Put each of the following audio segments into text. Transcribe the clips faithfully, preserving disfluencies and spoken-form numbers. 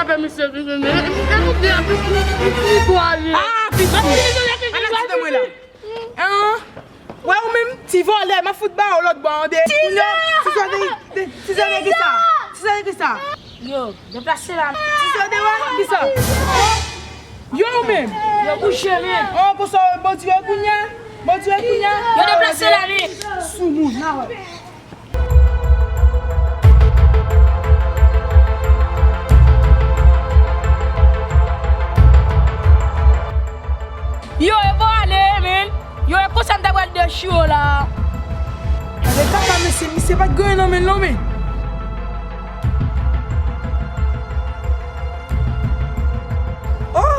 Fè misye vini, men. E pou byen, pou, pou, pou, pou ale. Ah, piti. An akside mwen la. An? Wè ou menm, ti vòlè, m ap fout ba ou lòt bò an de. Ti sa! Ti sa de, de, ti sa de ki sa? Ti sa de ki sa? Yo, deplase la. Ti sa de wè, ki sa? Yo ou menm. Yo bouche, men. Oh, konsa, bon Dye kounye a. Bon Dye kounye a. Yo deplase la, men. Soumoun, la wè. Yo, e bon ale, men. Yo, e konsa m ta pral dechire w la. Gade kaka, mesye, misye pa t gen anyen nan men l non, men. Oh!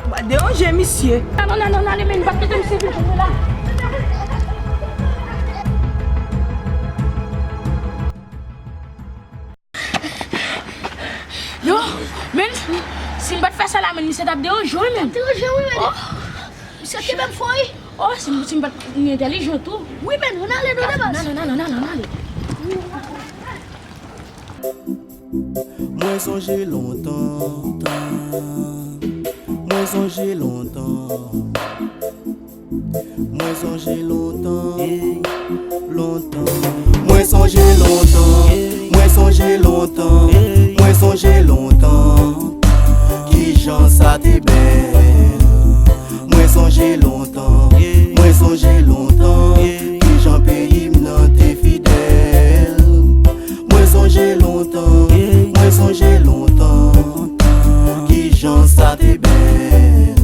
Ou pa deranje misye. Nan, nan, nan, nan, ale, men, pa kite misye vin jwenn mwen la. Yo, men, si m pa t fè sa la, men, misye t ap deranje w, men. Deranje, wi, men. Oh. Misye kenbe m fò, wi. Oh, si, si m pa t, li entèlijan tou. Wi, men, ann ale, nou deplase. Nan, nan, nan, nan, nan, nan, ale. Mwen sonje lontan, mwen sonje lontan, mwen sonje lontan, lontan. Mwen sonje lontan, mwen sonje lontan, mwen sonje lontan, kijan sa te bèl. Mwen sonje lontan, mwen sonje lontan, kijan peyi m nan te fidèl. Mwen sonje lontan, mwen sonje lontan, kijan sa te bèl.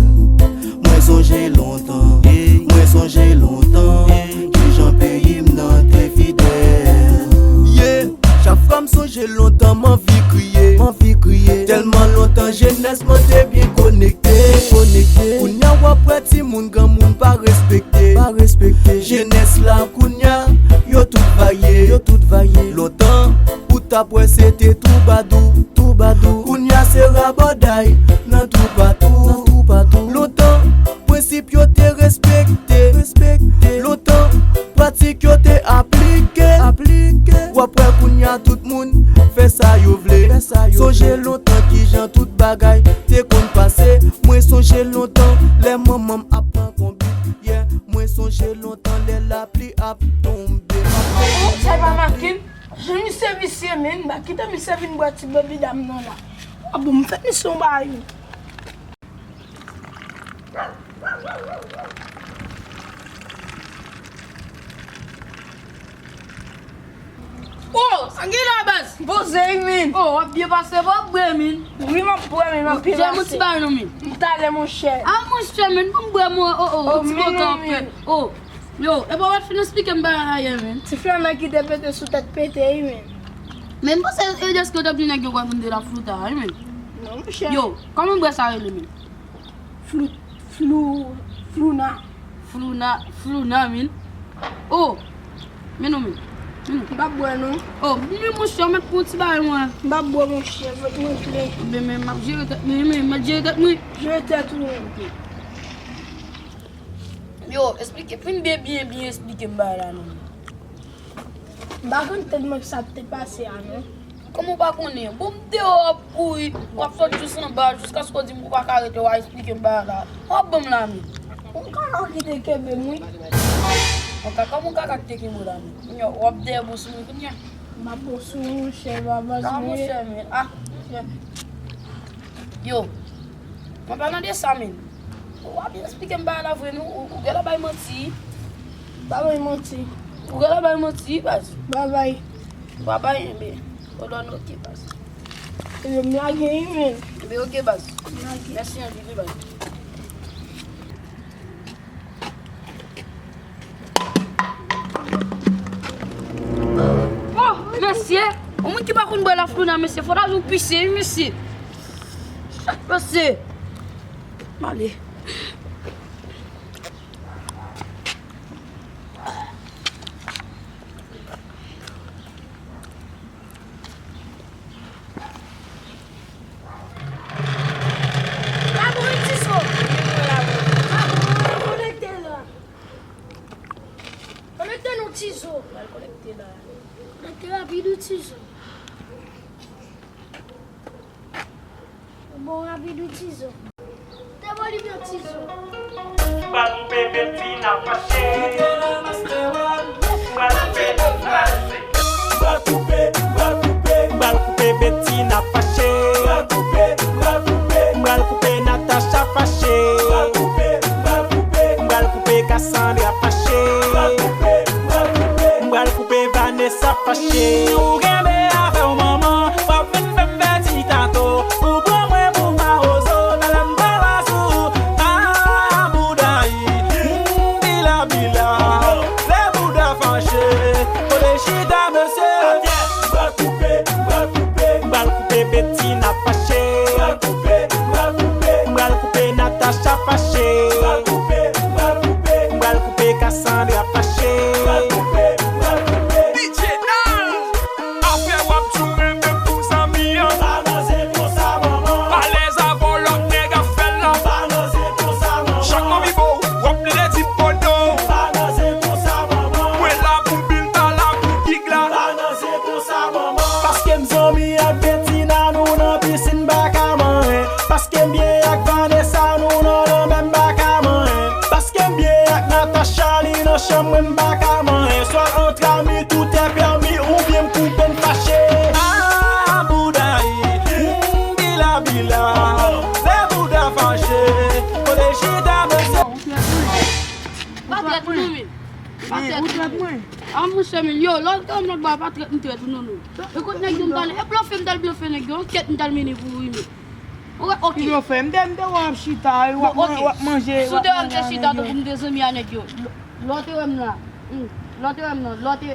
Mwen sonje lontan, mwen sonje lontan, kijan peyi m nan te fidèl. Yeah, chak fwa m sonje lontan, m anvi kriye, m anvi kriye. Tèlman lontan jenès mwen te byen konekte, konekte. Kounye a w ap wè timoun, granmoun pa respekte, pa respekte. Jenès la kounye a, yo tout varye, yo tout varye. Lontan, ou t ap wè se te twoubadou, twoubadou. Kounye a se rabòday nan toupatou, nan toupatou. Lontan, prensip yo te respekte, respekte. Lontan, pratik yo te aplike, aplike. W ap wè kounye a tout moun fè sa yo vle, fè sa yo vle. Sonje lontan kijan tout bagay te konn pase. Mwen sonje lontan lè manman m ap pran konbit. Yeah, mwen sonje lontan lè lapli ap tonbe. Oh, sa pa makin. Jan misye visye, men, m pa kite misye vin bwè ti bebe dam nan la. Ah bon, m fè misye yon bagay. Oh, sa gen la, baz? Poze wi, men. Oh, w ap byen pase, w ap bwè, men. Wi, m ap bwè, men, m ap byen pase. Jè yon ti bagay non, men. M talè, monchè. Ah, monchè, men, ban m bwè, mwen, oh, oh, ti koka ap fè. Oh, yo, e pa w t fin eksplike m bagay la yè, men. Ti flannè ki te pete sou tèt pete, wi, men. Men m panse e dèske w t ap di nèg yo kwè vin de la flouta, wi, men. Non, monchè. Yo, kòman bwè sa rele, men? Flou, flou, flouna. Flouna, flouna, min. Oh! Men non, men. Men non. M p ap bwè, non. Oh, men monchè, w mèt pran yon ti bagay, mwen. M p ap bwè, monchè, fòk mwen vle. Men, men, m ap jere tèt mwen, men, m ap jere tèt mwen. Jere tèt ou. Ok. Yo, eksplike, fin byen, byen, byen eksplike m bagay la, non. M pa konn tèlman sa k te pase a, non. Kòman w pa konnen? Bon, m deyò ap kouri, w ap sot jis anba, jiskaske w di m ou pa ka rete, w a eksplike m bagay la. W ap ban m la, men. Yon kaka ki te kenbe m, wi. Yon kaka, kòman yon kaka ki te kenbe w la, men? Kounye a, w ap dèyè bon sou mwen kounye a. M ap bon sou ou, monchè, pa baz mwen. Monchè, men, ah, monchè. Yo, mwen pa nan de sa, men. Ou pa byen eksplike m bagay la vre, non. Ou, ou genlè bay manti. Pa bay manti. Ou genlè bay manti, baz. Pa bay. Pa bay, enben. Odòn, ok, baz. Enben, m lage, wi, men. Enben, ok, baz. M lage. Mèsi anpil, wi, baz. Oh, mesye, yon moun ki pa konn bwè laflouna, mesye, fò ta jwenn pise, wi, mesye. Mesye. M ale. Bravo, Etizo! Bravo, konekte la. Konekte non, Tizo. Pral konekte la. Konekte rapid, wi, Tizo. Bon, rapid wi Tizo. Te volim yo Tizo. M pral koupe Betina fache. M pral koupe nou fache. M pral koupe, m pral koupe, m pral koupe Betina fache. M pral koupe, m pral koupe, m pral koupe Natacha fache. M pral koupe, m pral koupe, m pral koupe Cassandra fache. M pral koupe, m pral koupe, m pral koupe Vanessa fache. Ou genbe avè w manman, w ap vin fè m fè ti tato. Ou pran mwen pou mawozo, talè m pral asou. Ah, bouda, mm, bila, bila. Lè bouda fache, kote chita, mesye. M pral koupe, m pral koupe, m pral koupe Betina fache. M pral koupe, m pral koupe, m pral koupe Natacha fache. M pral koupe, m pral koupe, m pral koupe Cassandra fache. M pral koupe, m pral koupe. D J Nal. Afè w ap di w renmen pou zanmi an. Pa nan zen konsa, manman. Alèz avè w, lòt nèg ap fè l la. Pa nan zen konsa, manman. Chak mwen pi bo, w ap plede di m bodo. Pa nan zen konsa, manman. Mwen la pou bil, pa la pou gig la. Pa nan zen konsa, manman. Paske m zanmi ak Betina, nou nan pisin, m pa ka manyen. Paske m byen ak Vanessa, nou nan lanmè, m pa ka manyen. Paske m byen ak Natacha, li nan chanm mwen, m pa ka manyen. Swa antre ami, tout est permis, oubyen m koupe, m fache. Ah, bouda, mm, bila, bila. Lè bouda fache, kote chita, mesye. Pa trèt mwen, men. Pa trèt mwen. Ah, monchè, men, yo, lòt, lòt bò, pa trèt, m trèt, non, non. E kot nèg yo m t al, e blofe m t al blofe nèg yo, ankèt m t al mennen pou ou, men. Ou wè, ok. Ki yo fè? M te, m te wè w ap chita, w ap, bon, ok, w ap manje, si w te wè m te chita tankou m te zanmi a nèg yo. Lè w te wè m la, hmm, lè w te wè m nan, lè w te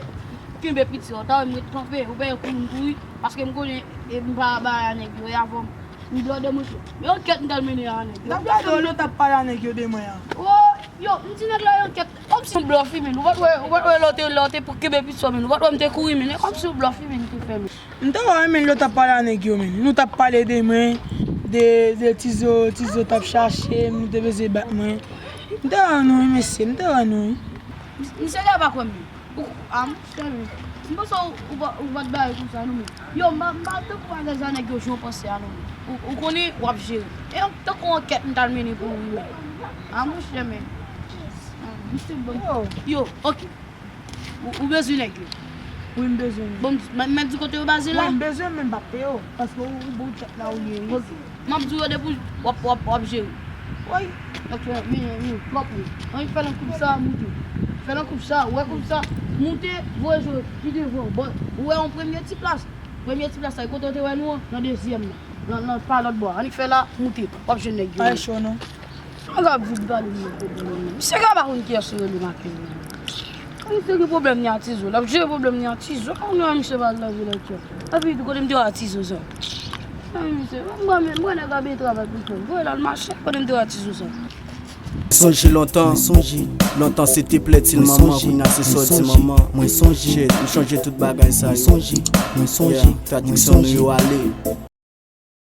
kenbe piti a, w ta wè m ret kanpe, ou pa wè kou m kouri, paske m konnen, e, m pa bay a nèg yo, e avè w, m blòdè mwen tou. E ankèt m t al mennen a nèg yo. N ap gade w lè w t ap pale a nèg yo de mwen an. Oh, yo, m di nèg la e ankèt. Kòmsi w blòf wi, men. Ou pa t wè, ou pa t wè lè w te, lè w te kenbe pistò, men. Ou pa t wè m te kouri, men. E kòmsi w blòf wi, men, m te fè, men. M te wè, men, lè w t ap pale a nèg yo, men. Nou t ap pale de mwen, de, de Tizo, Tizo t ap chache m, nou te bezwen bat mwen. M te wè nou, wi, mesye, m te wè nou, wi. Misye la pa kwè m, men. Ou, a, monchè, men. M panse ou, ou pa, ou pa t bagay konsa, non, men. Yo, m pa, m pa tankou alèz a nèg yo, jan w panse a, non, men. Ou, ou konnen, w ap jere. E tankou ankèt m t al mennen pou ou, wi, men. A, monchè, men. A, misye bon. Yo, ok. Ou, ou bezwen nèg yo? Wi, m bezwen yo. Bon, m, m, mèt di kote yo baze la? Wi, m bezwen, men m p ap peye w. Paske ou, ou bon tèt la ou ye, wi. Ok. M ap di w yo depi w ap, w ap, w ap jere. Wi. Ok, vini, vini, twòp wi. Annik fè nan koup sa, moute. Fè nan koup sa, ou wè koup sa, moute, voye jwe pi devan. Bon, ou wè yon premye ti plas. Premye ti plas la, e kote w te wè nou an? Nan dezyèm nan. Nan, nan, pa lòt bò a. Annik fè la, moute. W ap jwenn nèg yo. Ay, cho non. Sa w ap vin pale m nan pwoblèm nan? Misye ka pa konn kiyès yo rele Makenn nan. Misye gen pwoblèm li a Tizo. L ap jere pwoblèm li a Tizo. Ou konnen misye pa al nan vil antyè. Epi tou kote m te wè a Tizo sa? Ay, misye, m kwè, m kwè nèg la byen travay pou fè l. Voye l al mache, kote m te wè a Tizo sa? Sonje lontan, sonje. Lontan se te plè ti manman, kounye a se sòti manman. Mwen sonje, shit, m chanje tout bagay sa yo. Mwen sonje, mwen sonje, yeah, tradiksyon nou yo ale.